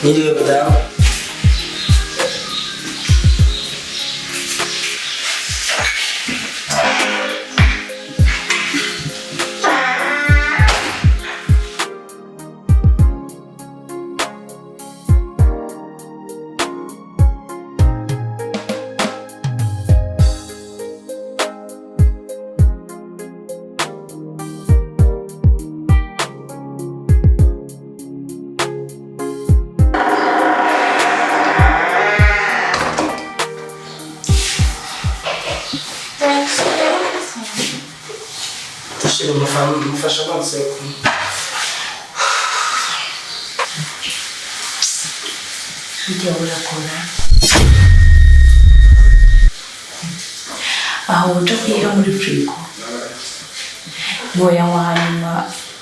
Mwiriwe madamu. Shira mufashe amazi yo kunywa. Burya urakora aho uja kuyira muri firigo ntiwoyanywa, hanyuma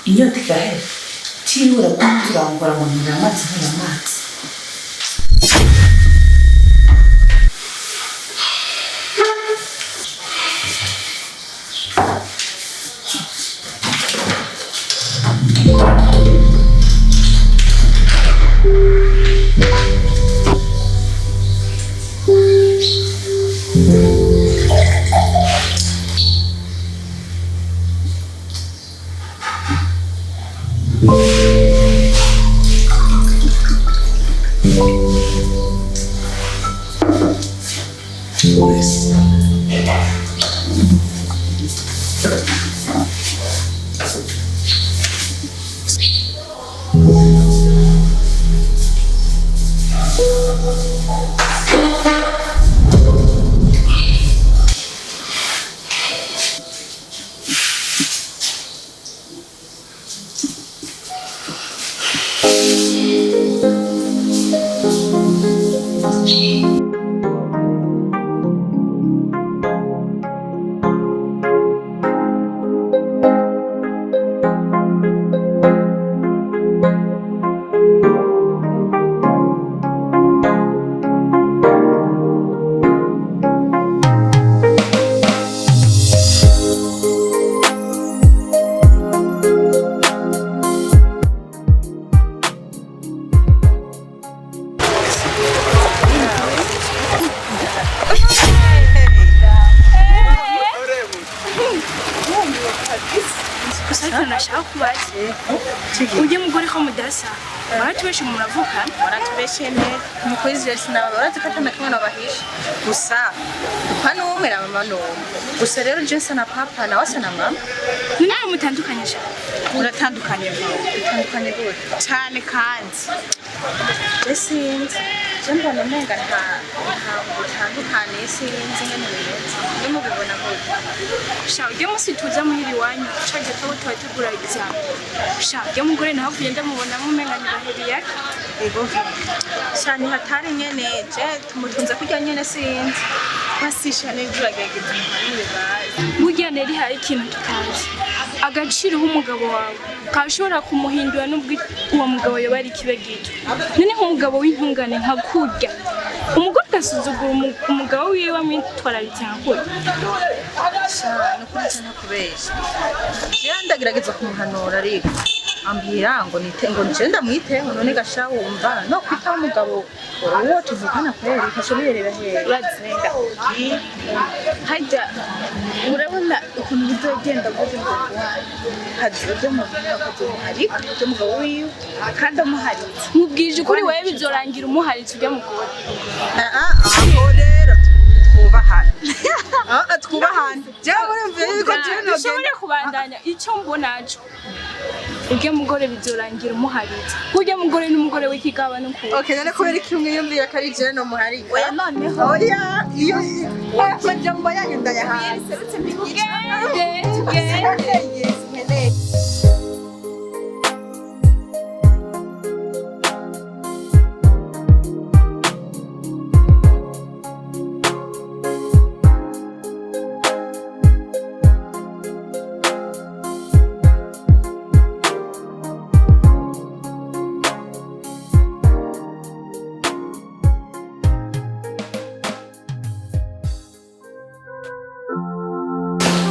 inyota igahera. Tibura turangora ngo ntura amazi, ntura amazi. Gusa ariko nashaka kubaza, ujye mugore ko mudasa, baratubeshe muravukana? Baratubeshe neza umukozi wese nawe urazi ko atana kimwe nabahisha. Gusa papa ni umwe na mama ni umwe. Gusa rero je nsa na papa, nawe asa na mama. None mutandukanye cyane? Uratandukanye vuba. Utandukanye gute? Cyane kandi je sinzi, je mbona umenga nta butandukaniye. Sinzi ingene bimeze, mwe mubibona gute? Sha, ujye munsi tuza muhira iwanyu caje twaba tubategura exam. Sha, ujye mugore nahavuye ndamubonamo umenga ni bahebiyaka. Ego cyane, hatari nyene je tumutunze kurya nyene, sinzi basisha neza, uragerageza umuhanure bazi. Burya neri hari ikintu tutazi, agaciro k'umugabo wawe kashobora kumuhindura nubwo uwo mugabo yoba ari ikibe gito. None nk'umugabo w'intungane nka kurya, umugore agasuzugura umugabo wiwe amwitwararitse nka kurya. Sha, nukuri je ntakubesha, jewe ndagerageza kumuhanura ariko ambwira ngo nite ngo nje ndamwiteho. None gasha wumva no kwitaho umugabo uwo tuvukana kweri kashoberera hehe? Urazinga hajya, urabona ukuntu bizogenda gute ngo hazoze akazomuharika ujya mugabo wiwe kandi amuharitse? Mubwije ukuri, wewe bizorangira umuharitse ujya mugore. Aho rero twubahane. Ah, twubahane. Jewe urumva yuko jewe nogenda Dushobore kubandanya. Icyo mbonaco, ujya mugore bizorangira umuharitse. Ujya mugore n'umugore w'ikigaba n'ukuntu. Okay, none kubera iki mwiyumvira ko ari jewe nomuharika? Oya, noneho. Oya, iyo oya, amajambo yanyu ndayahaze. Tugende, tugende. Yes, nkeneye.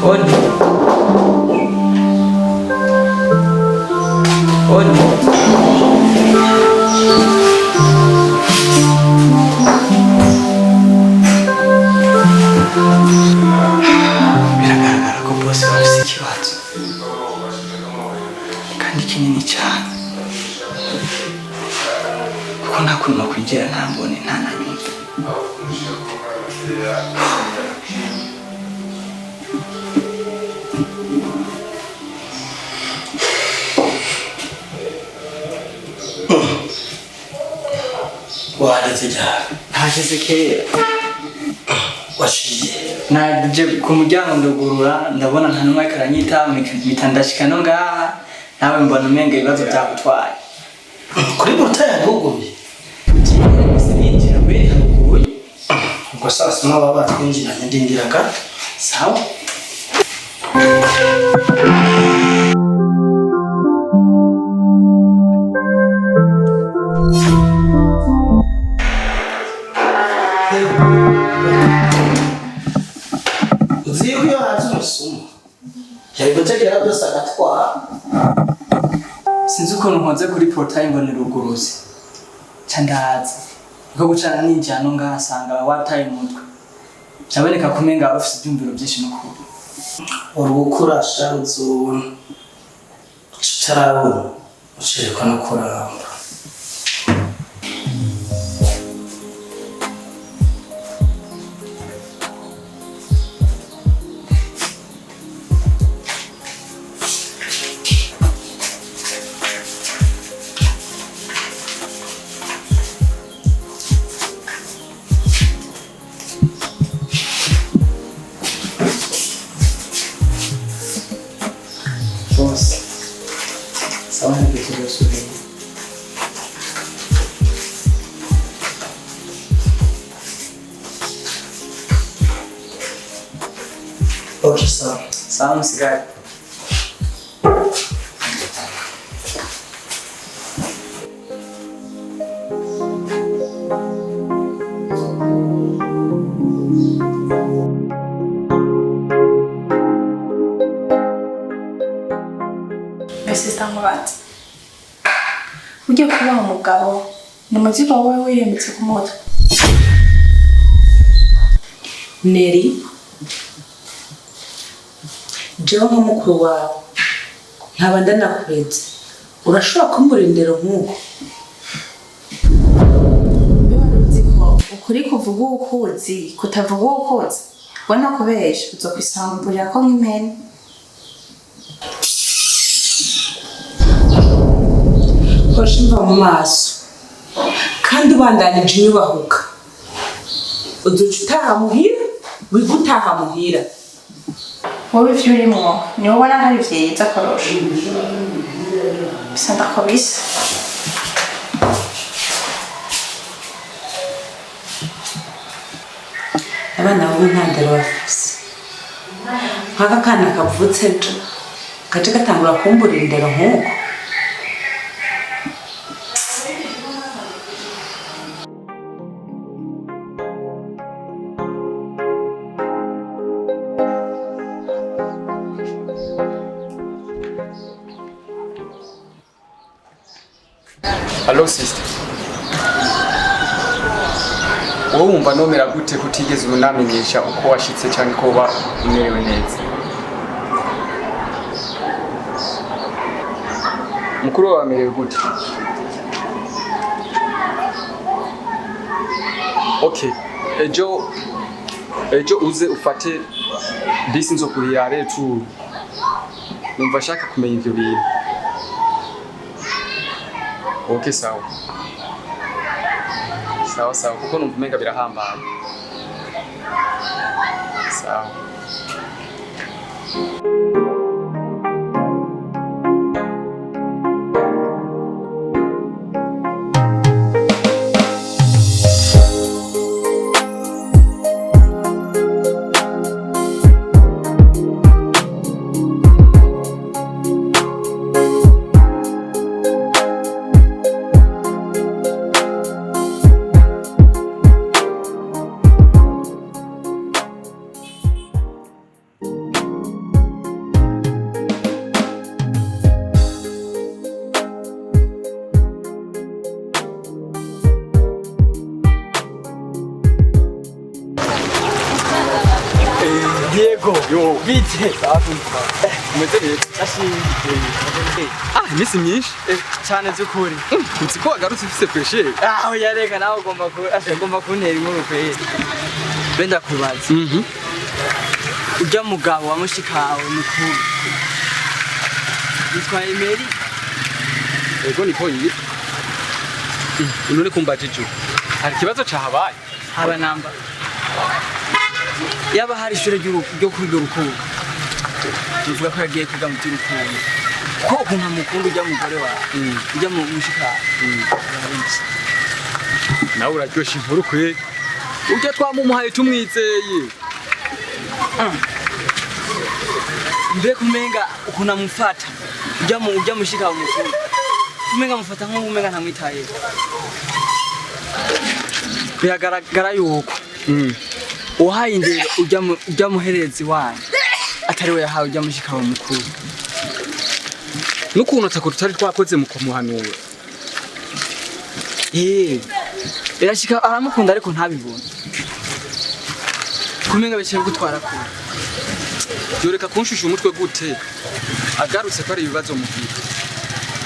Odi. Odi. Wahageze cyane. Hashize kera. Washiye. Naje ku muryango ndugurura, ndabona nta n'umwe ariko aranyita, mpita ndashika no ngaha, nawe mbona umenga ibibazo byagutwaye. Kuri portail yaruguruye. Sinjira kuri haruguye. Ubwo saa sita baba batwinjiranye, ndindira gato. Sawa. Uzi yuko iyo haza umusuma yari gutegera byose agatwara. Sinzi ukuntu nkoze kuri portail mbona iruguruze, nca ndaza, niko gucana ninjira no ngaha asanga wataye umutwe, vyaboneka ko umenga wari ufise ivyumviro vyinshi n'ukuri. Uri gukurasha uzubona utarabona ucereka no kuramba. Bose sawa, nibyo tuzosubira. Ok, sawa. Sawa, musigare. Mbese nkubatse ujya kubaha umugabo ni umuzigo wowe wirembetse ku mutwe. Neri, jewe nka mukuru wawe nkaba ndanakureze, urashobora kumbura indero nk'uko? Mbe wari uzi ko ukuri kuvuga uwo ukuzi kutavuga uwo ukuzi we no kubesha uzokwisamburira ko nk'impene? Hoje imva mu maso kandi ubandanije inyubahuka, uzoca utaha muhira, wiga utaha muhira. Wowe ivyo urimwo niwe ubona ko ari vyiza kurusha bisa, ndakubisa. Abana bawe nta ndero bafise. Nk'aka kana kavutse ejo gace gatangura kumbura indero nk'uko. Hello sister. Wowe wumva nomera gute kutigeze unamenyesha uko washitse cyangwa ko uba umerewe neza? Mukuru wawe amerewe gute? Okay, ejo uze ufate bisi nzokurira retour. Numva ashaka kumenya ivyo bintu. Okay, sawa. Sawa sawa, kuko numva umenga birahambaye. Sawa. Diego. Yo. Bite. Umeze neza. Ashimye. Ah, iminsi myinshi. Cyane by'ukuri. Nzi ko wagarutse ufise pressure. Ah, oya reka nawe ugomba ku ugomba kuntera inkuru kweri. Benda kubaza. Mhm. Ujya mugabo wa mushikawe mukuru. Yitwa Emery. Ego niko yitwa. None kumbajije. Hari ikibazo cahabaye. Haba namba. Yaba hari ishure ryo kwiga urukundo. Tuvuga ko yagiye kwiga mu by'urukundo. Ko ukuntu amukunda ujya mugore wawe. Ujya mu mushikawe. Yarenze. Nawe uraryosha inkuru kwe. Ujya twamumuhaye tumwizeye. Mbega umenga ukuntu amufata ujya mushika mukuru umenga amufata nk'uwo umenga ntamwitayeho biragaragara yuko uhaye indero ujya muherezi wanyu atari we yahawe ujya mushika mukuru N'ukuntu atako tutari twakoze mu kumuhanura. Eh, birashika aramukunda ariko ntabibone kumenga bicaye gutwara kure Yoreka kunshusha umutwe gute? Agarutse ko ari ibibazo mugira.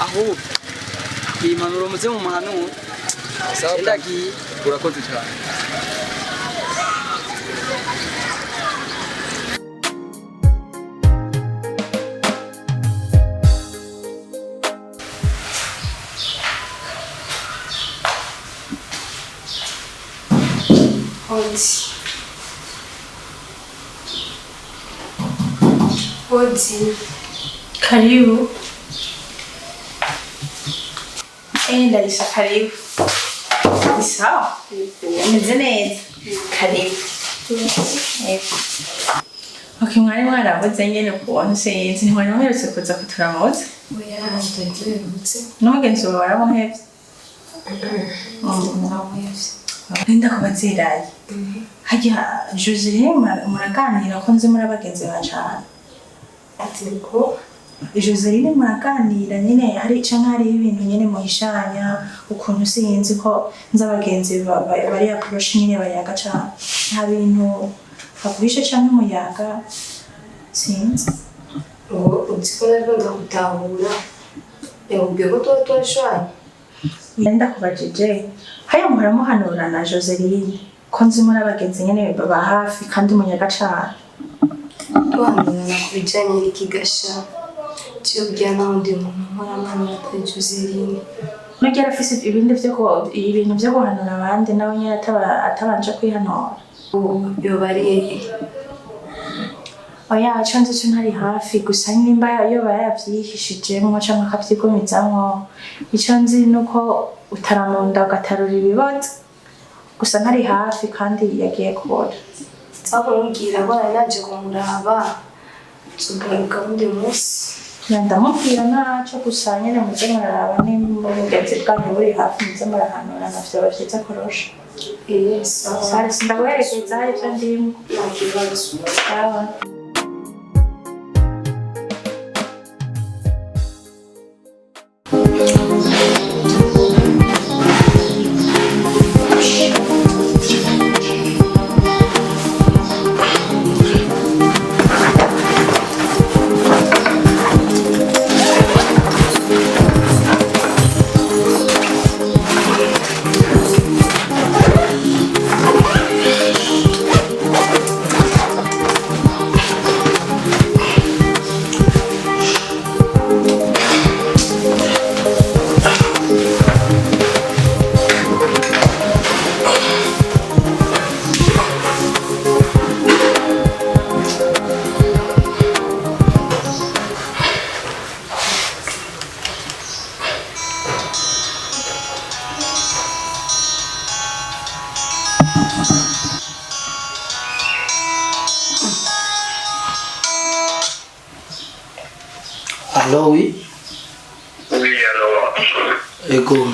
Ahubwo iyi mpanuro muze mu muhanuro. Sawa. Ndagiye. Urakoze cyane. Odi. Odi. Karibu. Eh, Larissa, karibu. Ni sawa? Umeze neza? Karibu. Yego. Okay, mwari mwarabuze nyene ukuntu sinzi ntiwari muherutse kuza kuturamutsa. Oya, twari duherutse. N'umugenzi wawe waramuhevye? Naramuhevye. Nenda kubaziraye. Harya Joseline muraganira ko nzi muri abagenzi ba cane. Ati ko Joseline muraganira nyine hari canke hariho ibintu nyine muhishanya ukuntu sinzi ko nzi abagenzi bari approche nyine bayaga cane. Nta bintu baguhishe canke muyaga sinzi. Ngo uzi ko nariko ndagutahura. Yakubwiye ko tuba twashwanye. Nenda kubajije haya muhora muhanura na Joseline ko nzi muri abagenzi nyene baba hafi kandi munyaga cane. Duhanurana ku bijanye n'ikigasha. Ciyubwira n'uwundi muntu mpora mpanura atari Joseline. Nubwo yarafise ibindi vyo ibintu vyo guhanura abandi nawe nyene atabanje kwihanura. Yoba ari hehe? Oya ico nzi co ntari hafi gusa nimba yoba yaravyihishijemwo canke akavyigumizamwo ico nzi nuko utaramunda ugatarura ibibazo gusa ntari hafi kandi yagiye kubora. Nza kumubwira ko nari naje kumuraba tugaruka uwundi munsi. Ndamubwira ntaco gusa nyene muze muraraba nimba ubugenzi bwanyu buri hafi muze murahanurana vyoba vyiza kurusha. Eh, sawa. Sare sindaguherekeza hari ivyo ndimwo. Nta kibazo. Sawa. Allô, oui. Oui, alors, Ego,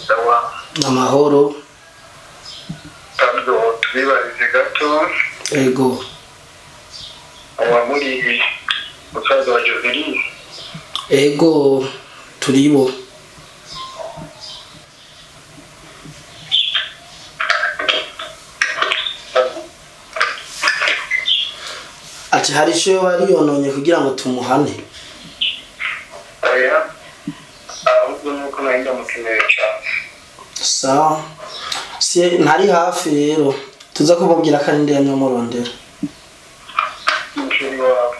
sawa. namahoro. Pablo, tubibarize gato. Ego, Uba muri musaza wa Joseline. ego, turibo. Ati hari icyo yoba yononye kugira ngo tumuhane? Oya, ahubwo nuko nari ndamukeneye cyane. Sawa, si ntari hafi rero, tuza kumubwira ko ari ndi yamurondera. Umusheri wawe.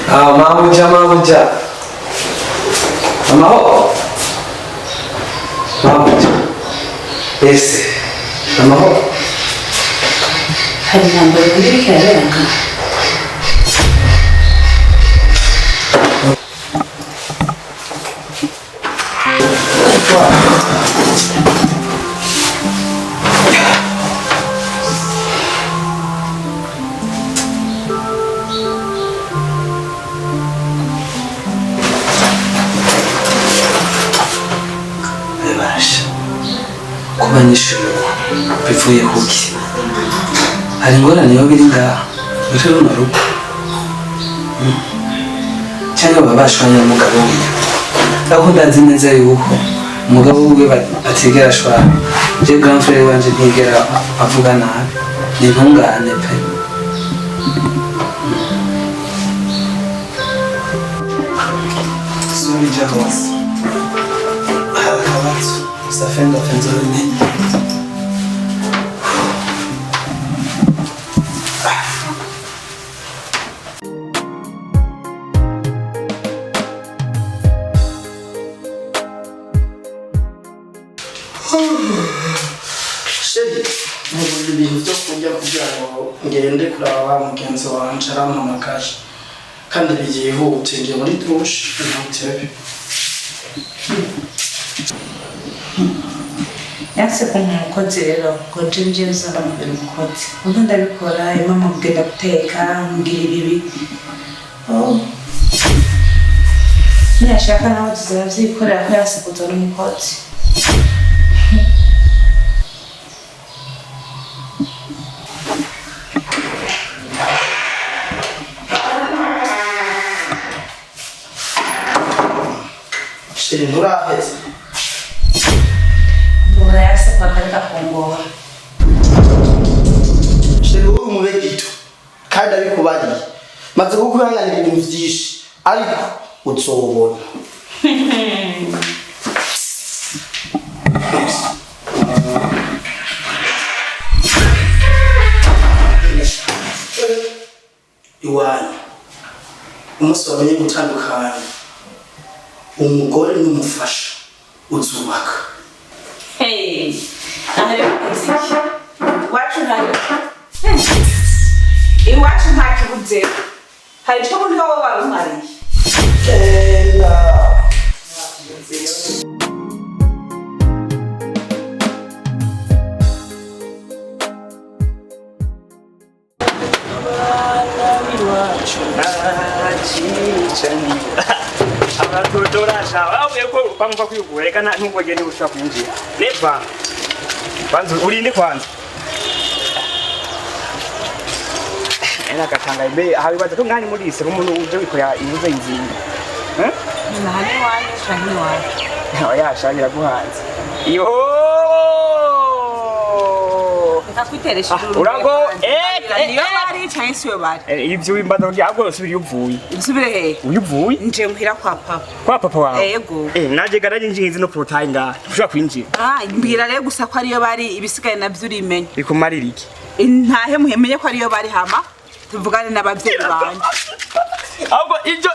Ah, mabuja, mabuja. Amahoro. Mabuja. Ese. Amahoro. Hari intambara ubundi iriko irarenga. Bibasha. Kuba nyishuye bivuye kuki? Hari ingorane yo biri ngaha muri runo rugo. Cyangwa baba bashwanye n'umugabo wiwe. Ariko ndazi neza yuko umugabo wiwe atigera ashwana. Je grand frère wanje ntigera avuga nabi. Ni intungane pe. Sura hose. Hari akabazo. Gusa fenda fenzo bimenya. Chéri, nkugurira ibintu byo kurya kugira ngo ngende kuraba wa mugenzi wanje arampamagaye, kandi byihute. Ngiye muri douche, ntutebe. Yanse kumpa umukozi rero ngo nje nje ndamubera umukozi. Ubu ndabikora imama, kugenda guteka ngira ibibi. Oh. Niyashaka nawe tuzabyikorera ko yanse kuzana umukozi. Chéri, nturaheze? Mbura yanse kwakareka kungora. Chéri, wowe umube gito kandi abikubariye. Maze kukwihanganira ibintu byinshi, ariko uzobona. Iwanyu umunsi wamenye gutandukanya umugore n'umufasha, uzubaka. Hey, aha rero umuziki. Iwacu ntari. Iwacu nta kibuzeho. Hari icyo ubundi wowe warumpariye. Genda. Abatotorasha bavuye ko bamva kwigura, reka nubwo gende ushaka kwinjira. Neva. Kwanza urinde kwanza. Ena katanga ibe habibaza ko ngani muri ise umuntu uje wikorera imbuze inzinga. Eh? Aha ni iwanyu canke iwacu? Oya, shagira guhanze. Yo! Reka kwiteresha induru. Urago Niyo bari canke siyo bari? Ivyo wimbaza kugira ahubwo usubire iyo uvuye. Nsubire hehe? Uyu uvuye? Nje muhira kwa papa. Kwa papa wawe? Yego. Naje garaje nje no portail ngaha. Ushobora kwinjira. Ah, mbwira rero gusa ko ariyo bari, ibisigaye navyo urimenya. Bikumarira iki? Ntahe muhemenye ko ariyo bari, hama tuvugane n'abavyeyi banje. Ahubwo ibyo,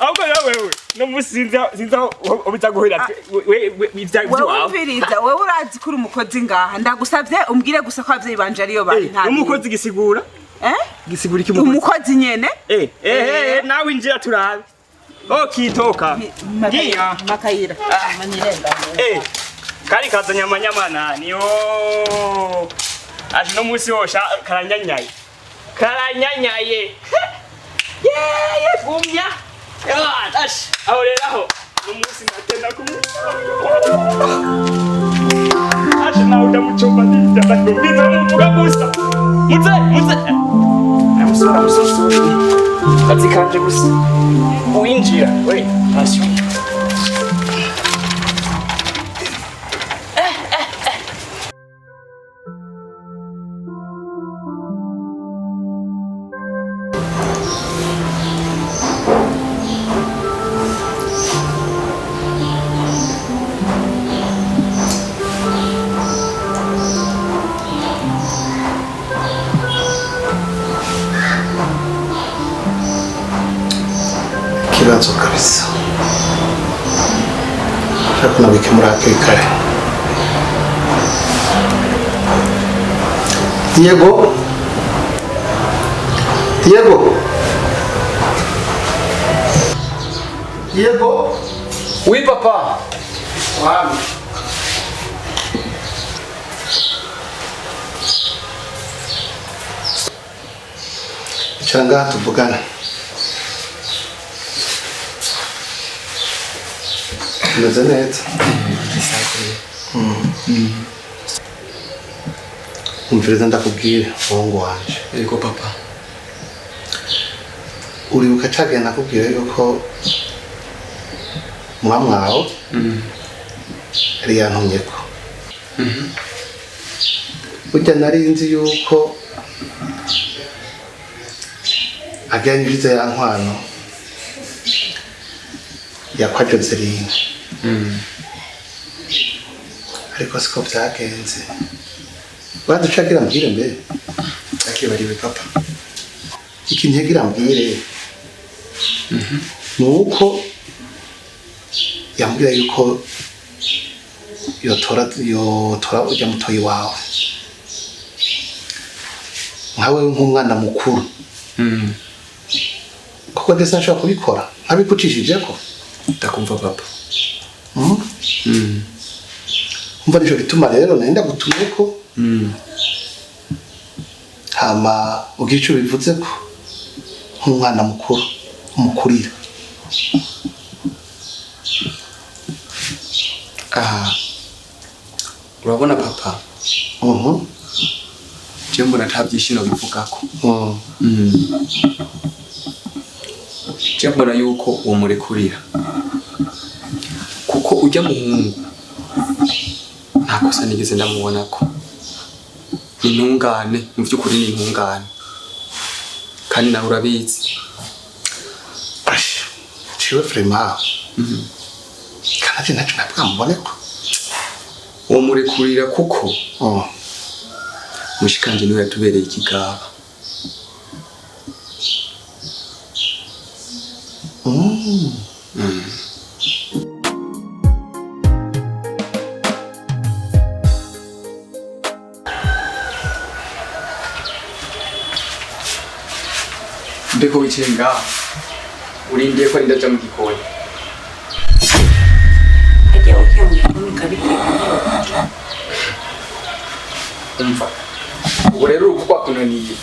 ahubwo rero wewe no musinzi sinzi aho ubiza guhera we we ibya Wewe byawe. umviriza, wewe urazi ko uri umukozi ngaha, ndagusavye umbwire gusa ko abavyeyi banje ariyo bari, nta Umukozi gisigura? Eh? Gisigura iki umukozi? Umukozi nyene. Nawe injira turabe. Okitoka. Ngiya. Makayira. Manirenda. Kari kazanye amanyama nani yo. Ati no musi wosha karanyanyaye. Karanyanyaye. Yeye gumya. Ah, ash. Aho rero aho. N'umunsi natenda kumwe. Ash nawe ndamucumba ndijya ndakumviza muvuga gusa. Muze, muze. I'm sorry, I'm so sorry. Kazi kanje gusa. Uwinjira, we, attention. Ikibazo kabisa shaka nabikemura hakiri kare. Diego, Diego, Diego. Oui papa. Wami. Icara ngaha tuvugane. Umeze neza? Umviriza ndakubwire muhungu wanje. Yego papa. Uribuka cagihe nakubwira yuko mwamwawe yari yantumyeko. Burya nari nzi yuko agira nyirize ya nkwano yakwa Joseline. Ariko siko byagenze. Baducagira mbwire mbe. Akibariwe papa. Ikintu yagira mbwire. Nuko yambwira yuko yotora ujya mutoyi wawe. Nkawe nk'umwana mukuru. Kuko ndese nshobora kubikora nkabikucishijeko. Ndakumva papa. Umva nico gituma rero nenda gutumeko. Hama ugira ico bivuzeko nk'umwana mukuru umukurira. Aha. Urabona papa? Je mbona nta byishimo bivugako. Je mbona yuko uwo murekurira. Kuko ujya muhungu nta kosa nigeze ndamubonako. Intungane, mu by'ukuri ni intungane. Kandi nawe urabizi. Ash, ciwe vraiment. Kandi naco nabwamuboneko. Uwo murekurira kuko mushikanje niwe yatubereye ikigaba. Mbeko wicaye ngaha urindiye ko ndaja mu gikoni. Ajya ukiye mu gikoni ukabiteka. Umva ubu rero urugo rwakunaniye,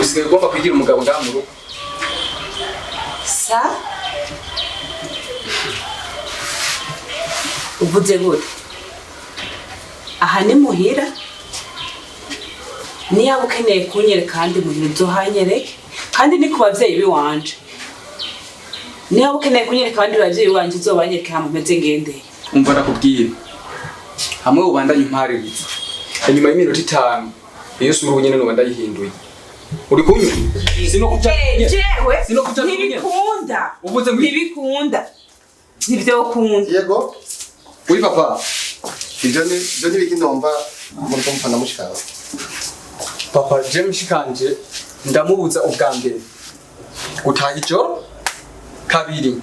usigaye ugomba kwigira umugabo ngaha mu rugo. Sa uvuze gute? Aha ni muhira, niba ukeneye kunyereka kandi muhira uzohanyereke, kandi ni ku bavyeyi biwanje. Niba ukeneye kunyereka abandi bavyeyi biwanje uzobanyereke hama mpeze ngendeye. Umva ndakubwira, hamwe ubandanye umpaririza inyuma y'iminota 5 iyo sura unyene nuba ndayihinduye. Uri kunywa? Jewe Sino kuja ntibikunda. Uvuze ngo ntibikunda. Ntivyokunda. Yego. Oui papa. Ivyo ni biki ndumva muri kumfana mushikawe. Papa je mushikanje ndamubuza ubwa mbere gutaha ijoro, kabiri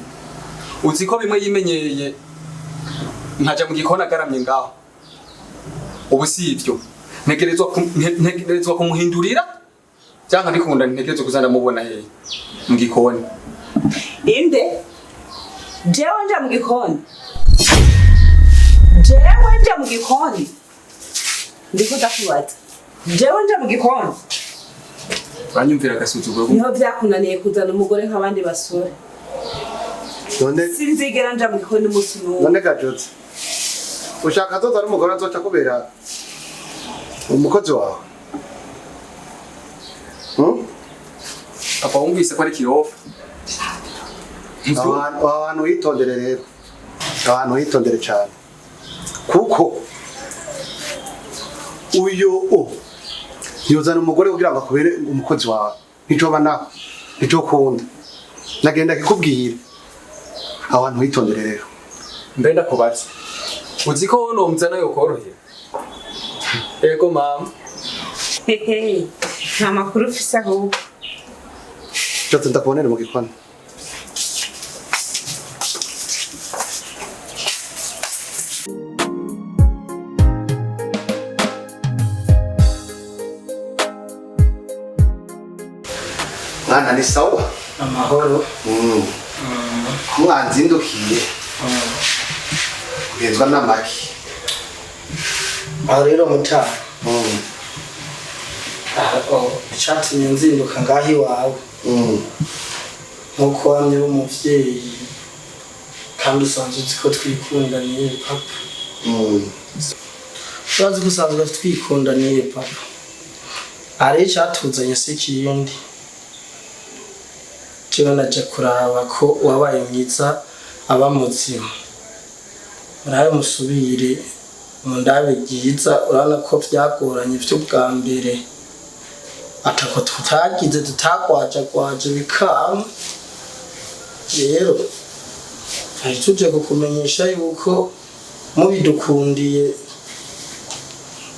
uzi ko bimwe yimenyereye nkaja mu gikoni agaramye ngaho. Ubu si ivyo, ntegerezwa kumuhindurira cyangwa ndikunda ntegerezwa kuza ndamubona hehe mu gikoni. Inde jewe nja mu gikoni, jewe nja mu gikoni, ndiko ndakubaza, jewe nja mu gikoni. Uranyumvira agasuzuguro. Niho vyakunaniye kuzana umugore nk'abandi basore. None Sinzigera nja mu gikoni umunsi n'umwe. None gajotse, ushaka azoza ari umugore azoca kubera umukozi wawe? Papa, wumvise ko ari kirofa. Aho hantu witondere rero, aho hantu witondere cyane, kuko uyu yozana umugore kugira ngo akubere umukozi wawe, nticoba naho nticokunda. Nagenda kikubwira, aho hantu witondere rero. Mbe ndakubaza, uzi ko wowe nomuzana yokorohera? Ego mama. Hehe, nta makuru ufise ahubwo. Jose, ndakubonere mu gikoni. Mwana, ni sawa? Amahoro. Mwanzindukiye kugenzwa n'amaki? Aho rero mutaha, icatumye nzinduka ngaho iwawe, nk'uko wamye uri umuvyeyi kandi usanzwe uzi ko twikundaniye, papa. Urazi ko usanzwe twikundaniye, papa. Aha rero icatuzanye si ikindi, jewe naje kuraba ko wabaye mwiza aba muzima. Murabe musubire mundabe ryiza. Urabona ko vyagoranye vy'ubwa mbere, atako tutagize, tutagwajagwaje bikanga. Rero twari tuje kukumenyesha yuko mubidukundiye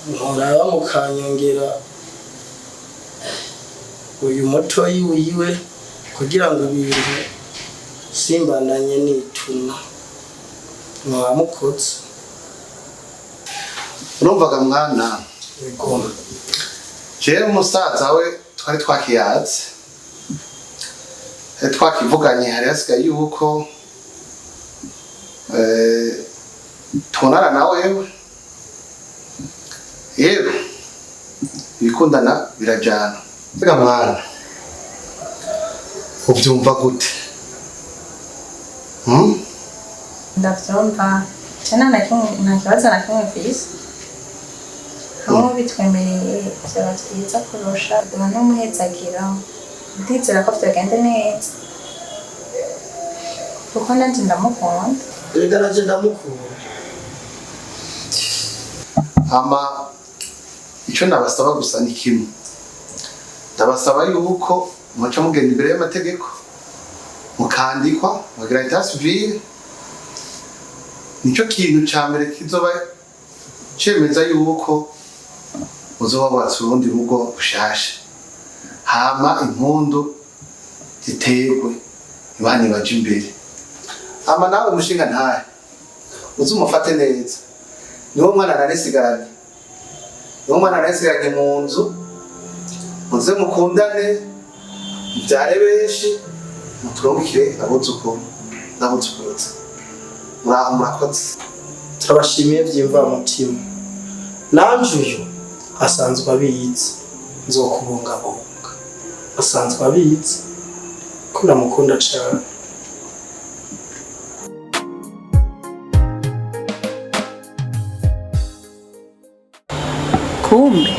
nturaba mukanyongera uyu mutoyi wiwe, kugira ngo ibintu simbandanye nituna. Mwamukoze. Urumvaga mwana, jewe umusaza we twari twakiyaze, twakivuganye, hari hasigaye yuko tubonana na wewe. Yewe, ibikundana birajana. Mbega mwana, ubyumva gute? Hmm? Ndavyumva cana, nta kimwe, nta kibazo na kimwe mfise. Hamwe bitwemereye vyaba vyiza kurusha, duha n'umuhezagira. Ndizera ko vyogenda neza kuko nanje ndamukunda. Erega nanje ndamukunda. Hama icyo nabasaba gusa ni kimwe, ndabasaba yuko muca mugenda imbere y'amategeko mukandikwa, mukagira état civil. Nicyo kintu ca mbere kizoba cemeza yuko muzoba wubatse urundi rugo rushasha. Hama impundu ziterwe, ibana baje imbere. Hama nawe mushinga ntahe, uze umufate neza. Niwo mwana narisigaranye, niwo mwana narisigaranye mu nzu. Muze mukundane, mubyare benshi, muturungikire abuzukuru n'abuzukuruza. Muraho, murakoze. Turabashimiye by'imvamutima. Nanje uyu asanzwe abizi, nzokubungabunga. Asanzwe abizi ko ndamukunda cane. Kumbe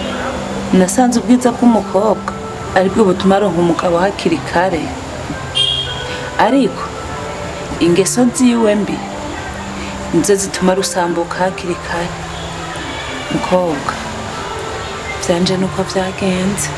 nasanze ubwiza bw'umukobwa aribwo butuma aronka umugabo hakiri kare, ariko ingeso ziwe mbi nizo zituma rusambuka hakiri kare. Mukobwa, vyanje nuko vyagenze.